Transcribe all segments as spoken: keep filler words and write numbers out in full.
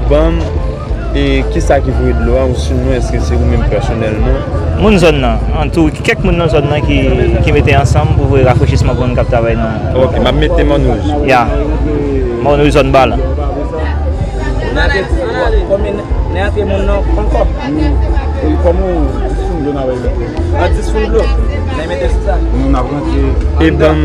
Ban m, e, kisa ki voye dlo a, ou si non, èske se ou menm pèsonèlman? Moun zòn nan, an tou, kèk moun nan zòn nan ki, ki mete ansanm pou voye rafrechisman pou moun k ap travay nan. Ok, m ap mete Mòn Wouj. Ya. Mòn Wouj, zòn Balan. Nèg ate moun nan, kòm kòm. E kòman w di sou dlo nan bay mete? An dis foun dlo. Nan mete sou sa. Nou n ap rantre. E ban m,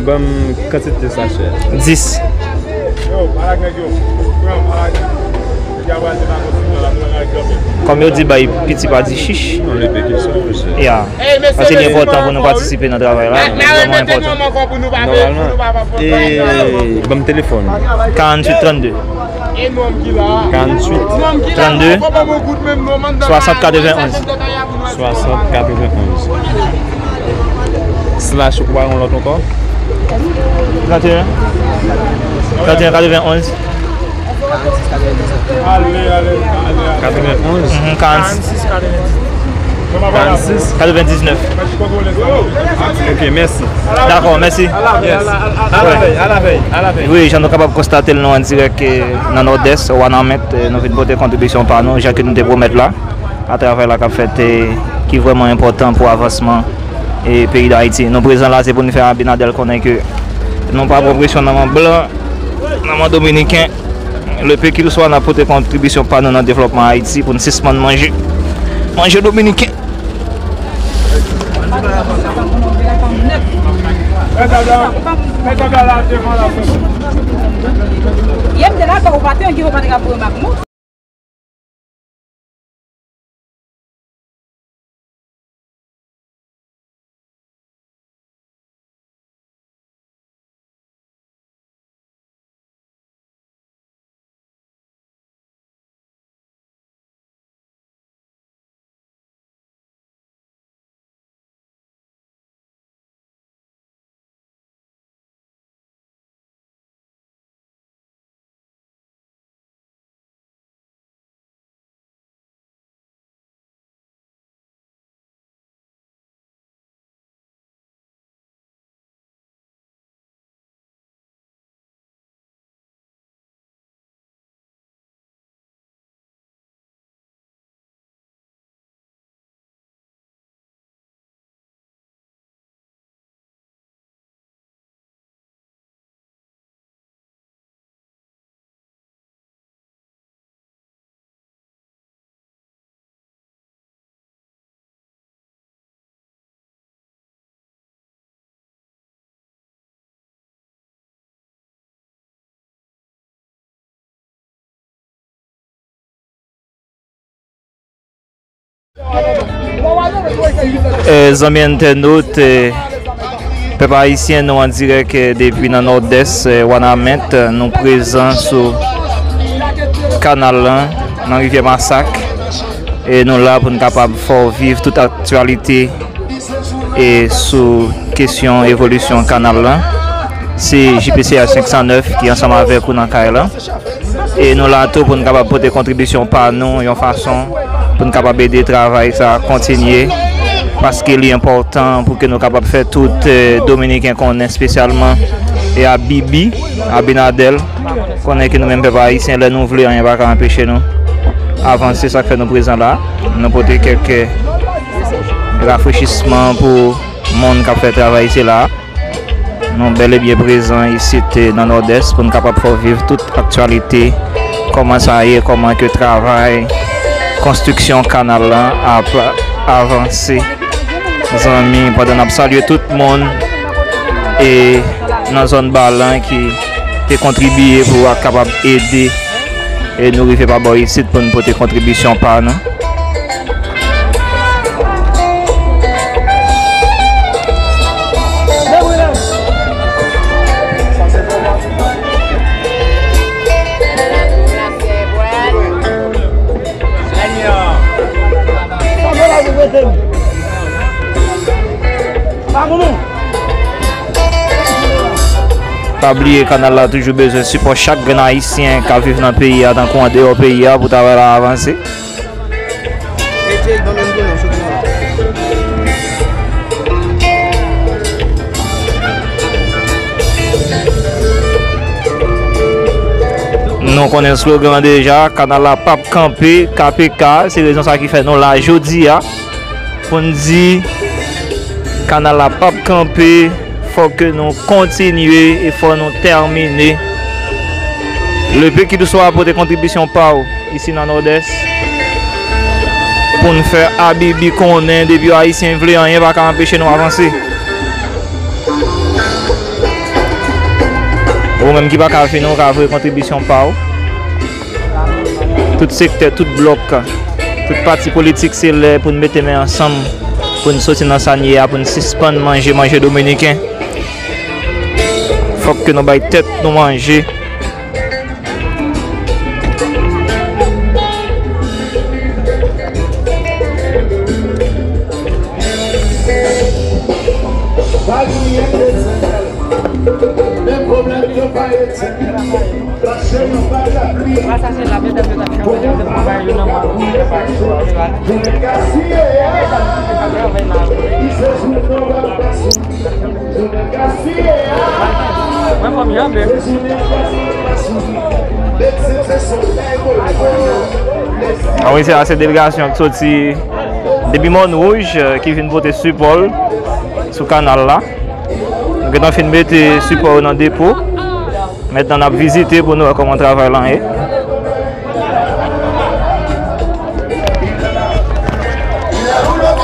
ban m kantite sachè. Dis. Kòm yo di, bay piti pa di chich. Non, le pèkil sa, mesye. Ya. Paske li enpòtan pou nou patisipe nan travay la. Li vrèman enpòtan. Nòmalman. E ban m telefòn. Karanntuit trannde. Karanntuit. Trannde. Swasant katrevenonz. Swasant katrevenonz. Slash ou pa yon lòt ankò? Trannteyen. Trannteyen katrevenonz. Katrevenonz. Mhm, karannsis. Karannsis. Katrevendiznèf. Ok, mèsi. Dakò, mèsi. Yes. Alavèy, alavèy, alavèy. Wi, jan nou kapab konstate l, nou an dirèk, eh, nan Nòdès, Wanament, eh, nou vin pote kontribisyon pa nou, jan ke nou te pwomèt la. A travay la k ap fèt, eh, ki vrèman enpòtan pou avansman, eh, peyi Dayiti. Nou prezan la, se pou n fè Abinader konnen ke nou pa pran presyon nan men blan, nan men dominiken. Le pèkil swa n ap pote kontribisyon pa nou nan devlòpman Ayiti pou n sispann manje, manje dominiken. Yè m te la, ou pa te gen, ou pa te ka voye m ak mou. Eh, zanmi entènot, eh, pèp ayisyen, nou an dirèk, eh, depi nan Nòdès, eh, Wanament, eh, nou prezan sou kanal lan, nan Rivyè Masak. E nou la pou n kapab fè w viv tout aktyalite e sou kesyon evolisyon kanal lan. Se J P C R senk san nèf ki ansanm avèk ou nan kay lan. E nou la tou pou n kapab pote kontribisyon pa nou yon fason pou n kapab ede travay sa a kontinye, paske li enpòtan pou ke nou kapab fè tout, eh, Dominiken konnen, espesyalman, e a Bibi, Abinader, konnen ke nou menm pèp ayisyen, lè nou vle, anyen pa ka anpeche nou avanse. Sa k fè nou prezan la, nou pote kèk rafrechisman pou moun k ap fè travay sila. Nou bèl e byen prezan isit, eh, nan Nòdès pou n kapab fè w viv tout aktyalite, kòman sa ye, kòman ke travay konstriksyon kanal lan ap avanse. Zanmi, pandan n ap salye tout moun e nan zòn Balan ki te kontribye pou kapab ede e nou rive pa bò isit pou n pote kontribisyon pa nou. Pa bliye, kanal la toujou bezwen sipò chak grenn ayisyen k ap viv nan peyi a tankou andeyò peyi a pou travay la avanse. Nou konnen slogan an deja, kanal la p ap kanpe, K P K, se rezon sa ki fè nou la jodi a. Pou n di, kanal la p ap kanpe, fòk ke nou kontinye e fò nou tèmine. Lepe ki tou swa pote kontribisyon pa w isi nan Nòdès pou n fè Abibi konnen depi Ayisyen vle, anyen pa ka anpeche nou avanse. Ou menm ki pa ka vini, ou ka voye kontribisyon pa w. Tout sektè, tout blòk, tout pati politik, se lè pou n mete men ansanm, pou n soti nan sa n ye a, pou n sispann manje, manje dominiken. Fòk ke nou bay tèt nou manje. Mwen fò m janbe. Anwi, se a, se delegasyon k soti depi Mòn Wouj, eh, ki vin pote sipò l sou kanal la. Nou gentan fin mete sipò yo nan depo. Mentnan, n ap vizite pou nou wè kòman travay lan ye.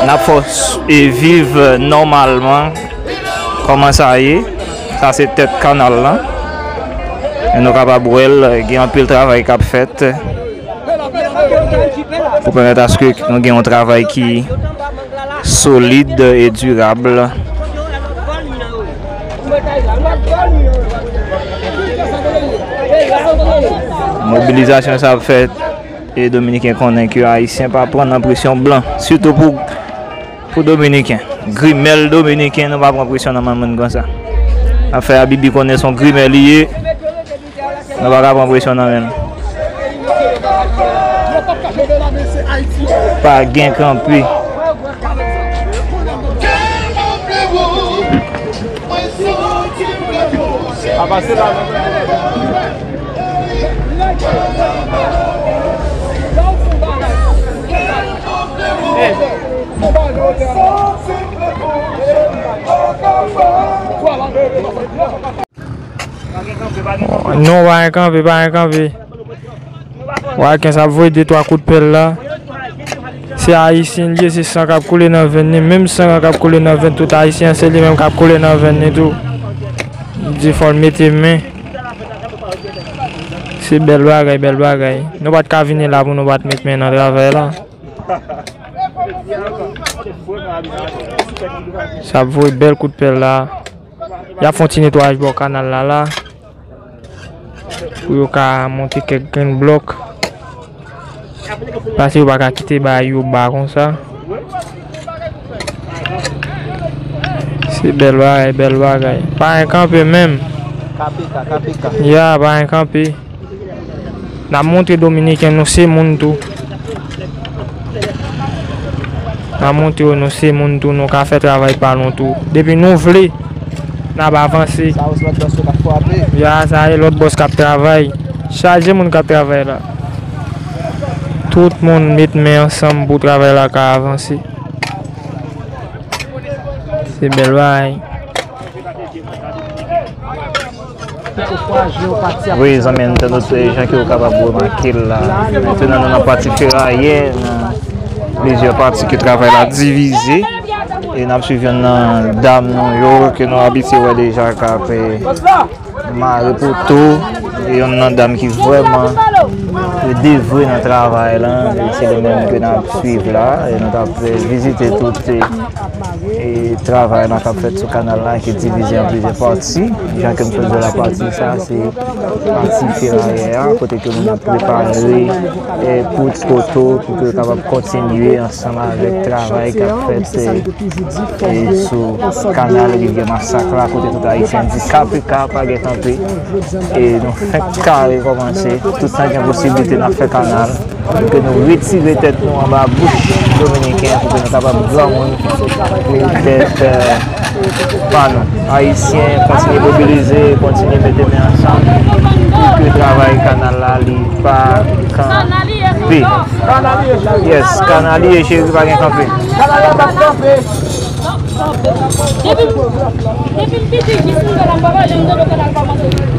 N ap fè w s-, e viv nòmalman kòman sa ye. Sa se tèt kanal lan. E nou kapab wè l, gen anpil travay k ap fèt pou pèmèt aske nou gen yon travay ki solid e dirab. Mobilizasyon sa ap fèt e Dominiken konnen ke Ayisyen pa pran nan presyon blan, sitou pou, pou Dominiken. Grimèl Dominiken, nou pa pran presyon nan men moun konsa. Afè Abibi konnen se yon grimèl li ye. Nou pa ka pran presyon nan men l. Pa gen kanpe. Non, pa gen kanpe, pa gen kanpe. Watkens ap voye de twa kout pèl la. Se Ayisyen l ye, se san k ap koule nan venn li. Menm san k ap koule nan venn tout Ayisyen, se li menm k ap koule nan venn li tou. Li di fò l mete men. Se bèl bagay, bèl bagay. Nou pa t ka vini la pou nou pa t met men nan travay la. Sa ap voye bèl kout pèl la. Y ap fè yon ti netwayaj bò kanal la la. Pou yo ka monte kèk grenn blòk. Paske yo pa ka kite bagay yo ba konsa. Se bèl bagay, bèl bagay. Pa gen kanpe menm. K P K, K P K. Ya, pa gen kanpe. N ap montre Dominiken nou se moun tou. N ap montre yo nou se moun tou, nou ka fè travay pa nou tou. Depi nou vle, n ap avanse. Sa yo se lòt bòs yo k ap frape. Ya, sa e lòt bòs k ap travay. Chaje moun k ap travay la. Tout moun met men ansanm pou travay la ka avanse. Se bèl bagay. Wi, zanmi entènot, jan ke w kapab remake l la, mentnan nou nan pati ferayè, nan plizyè pati ke travay la divize. E n ap swiv yonn nan dam nou yo ke nou abitye wè deja k ap, eh, mare poto. E yonn nan dam ki vrèman devwe nan travay la. E se li menm ke n ap swiv la. E nou t ap, eh, vizite tout, eh, e travay la k ap fèt sou kanal la ki divize an plizyè pati. Jan ke m sot di w la, pati sa se pati ferayè a, kote ke moun ap prepare, e, poud poto pou ke yo kapab kontinye ansanm avèk travay k ap fèt, e, e, sou kanal Rivyè Masak la, kote tout Ayisyen di K P K pa gen kanpe. E nou fenk kare kòmanse, tout tan gen posiblite n ap fè kanal. Pou ke nou retire tèt nou anba bouch dominiken, pou ke nou kapab granmoun pou tèt, eh, pa nou. Ayisyen, kontinye mobilize, kontinye mete men ansanm. Ke travay kanal la, li pa kanpe. Yes, kanal li ye, cheri, pa gen kanpe. Depi, depi m piti jis m wè la, m pa wè janm tande kanal pa mache.